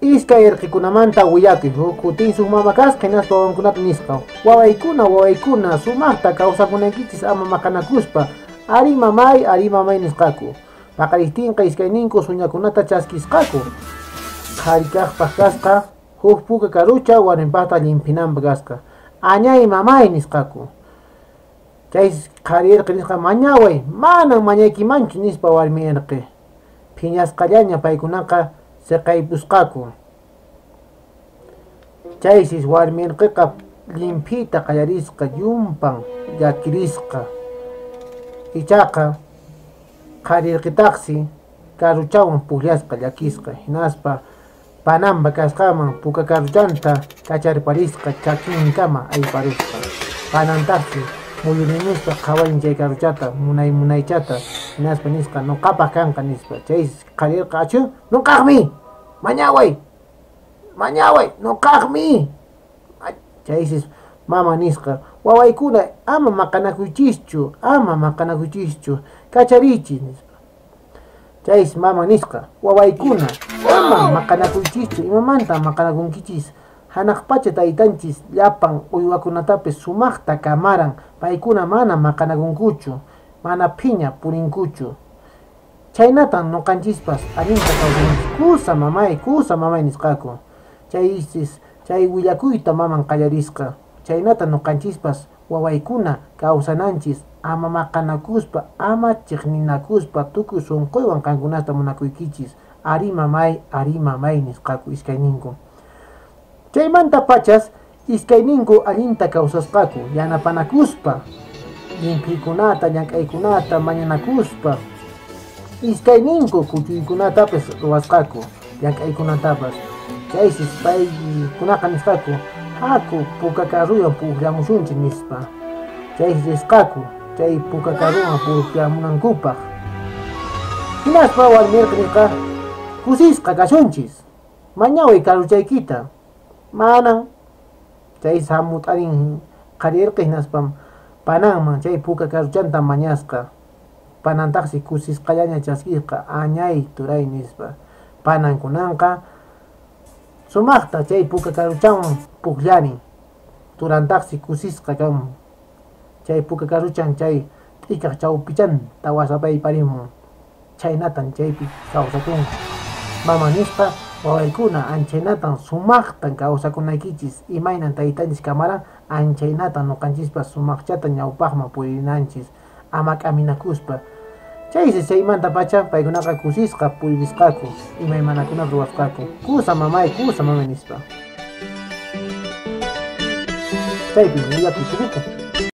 Iskay irqikunamanta willakuy huk kutin huk mama kasqa hinaspa wawankunata nisqa. Wawaykuna, wawaykuna, sumaqta kawsakunaykichis ama maqanakuspa. Ari mamay nisqaku. Paqaristinqa iskayninku suñakunata chaskisqaku. Qhari kaqpaq kasqa huk puka karucha warminpaqta llimphinanpaq kasqa. Añay mamay nisqaku. Chay qhari irqi nisqa mañaway, manan mañaykimanchu nispa warmi irqi. Phiñasqallaña paykunaqa siqaypusqaku. Chaysis warmi irqiqa llimphiyta qallarisqa llumpan llakirisqa. Ichaqa qhari irqitaqsi karuchawan pukllasqa llakisqa hinaspa pananpa kasqaman puka karuchanta kacharparisqa chakinkama ayparusqa. Panantaqsi muyurimuspa qhawarin chay karuchata munay munaychata hinaspa nisqa nuqapaq kanqa nispa. Chaysis qhari irqi achu nuqaqmi mañaway mañaway nuqaqmi. Chaysis mama nisqa wawaykuna ama maqanakuychischu kacharichis nispa. Chaysis mama nisqa wawaykuna ama maqanakuychischu imamanta maqanakunkichis hanaq pacha taytanchis llapan uywakunatapis sumaqta kamaran paykuna mana maqanakunkuchu mana phiña purinkuchu. Chhaynatan nuqanchispas allinta kawsananchis kusa mamay nisqaku. Chaysis chay willakuyta maman qallarisqa. Chhaynata nuqanchispas wawaykuna kawsananchis ama maqanakuspa ama chiqninakuspa tukuy sunquywan qankunata munakuykichis. Ari mamay nisqaku iskayninku. Chaymanta pachas iskayninku allinta kawsasqaku yanapanakuspa llimphiykunata llank'aykunata mañanakuspa iskayninku kuchuykunatapis ruwasqaku llank'aykunatapas. Chaysis paykunaqa nisqaku haku puka karruwan pukllamusunchik nispa. Chaysis risqaku chay puka karruwan pukllamunankupaq. Hinaspa warmi irqi nisqa kusisqa kasunchis mañaway karuchaykita. Manan chaysis hamut'arin qhari irqi hinaspam pananman chay puka karuchanta mañasqa. Panantaqsi kusisqallaña chaskisqa añay turay nispa. Panankunanqa sumaqta chay puka karuchanwan pukllarin. Turantaqsi kusisqa kan chay puka karuchan chay t'ikaq chawpichanta wasapayparimun. Chhaynatan chaypi kawsakunku. Mama nisqa wawaykuna anchaynatan sumaqtan kawsakunaykichis imaynan taytanchis kamaran anchaynatan nuqanchispas sumaqchata ñawpaqman purinanchis ama k'aminakuspa. Chaysi chaymanta pacha paykunaqa kusisqa puririsqaku imaymanakunata ruwasqaku. Kusa mamay nispa. Chaypi willakuy tukukun.